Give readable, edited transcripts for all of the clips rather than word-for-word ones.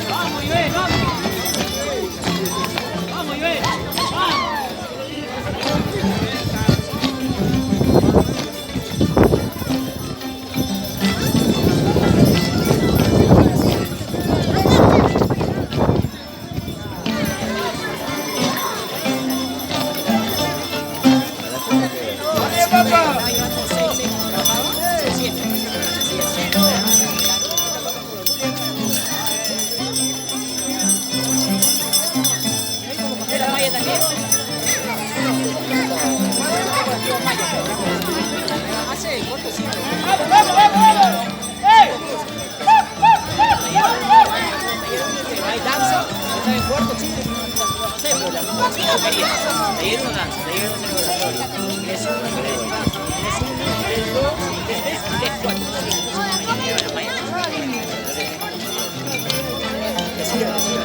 Vamos, Iván, vamos. Vamos, Iván. Vamos. ¿Era Maya también? Hace corto, sí. ¡Vamos, vamos, vamos, vamos! ¡Ey! Hay danza, está en cuarto, sí. No sé, pero la quería. Taller 1 danza, taller 2 laboratorio. 3 1, 3 2, 3 1, 3 2, 3 3 y 3 4. Que siga, que siga.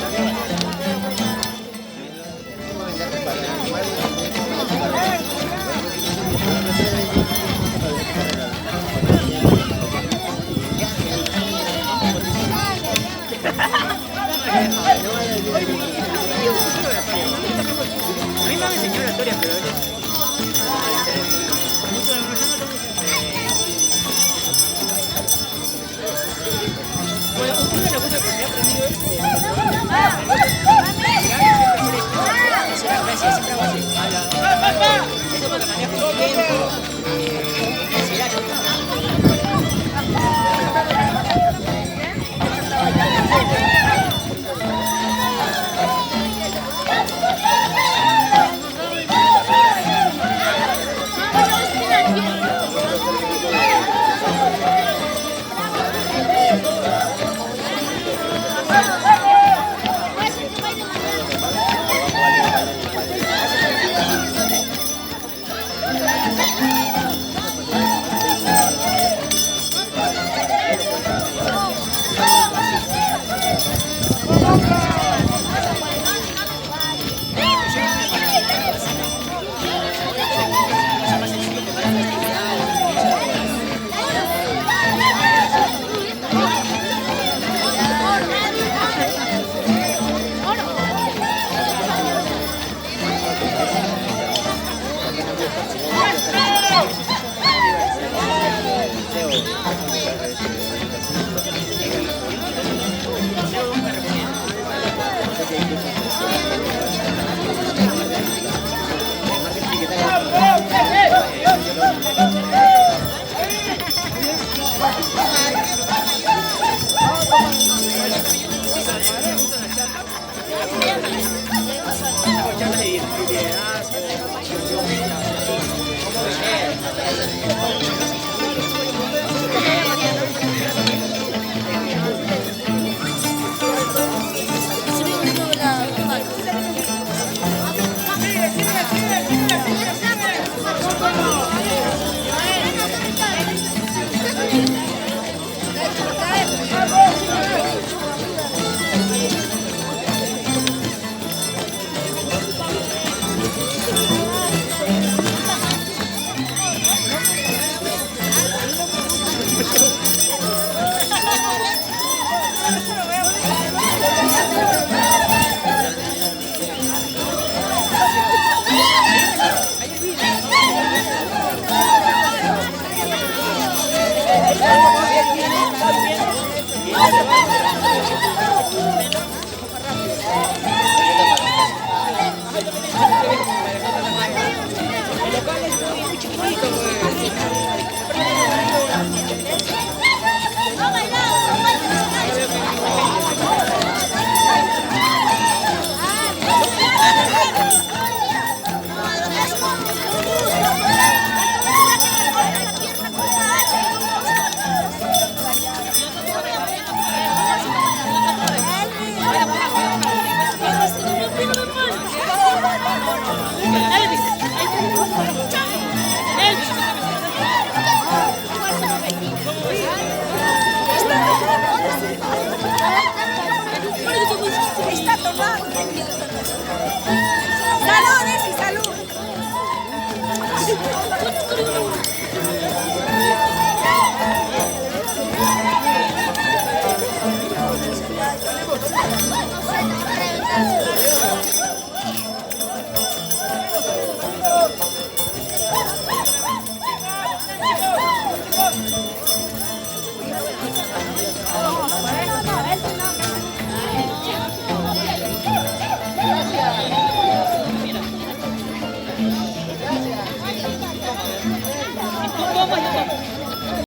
A mí me han enseñado oratoria, pero mucho de Bueno, una de las cosas que he aprendido es siempre hago así. Eso porque manejo el tiempo, ansiedad. Hago charlas de liderazgo, cómo vender.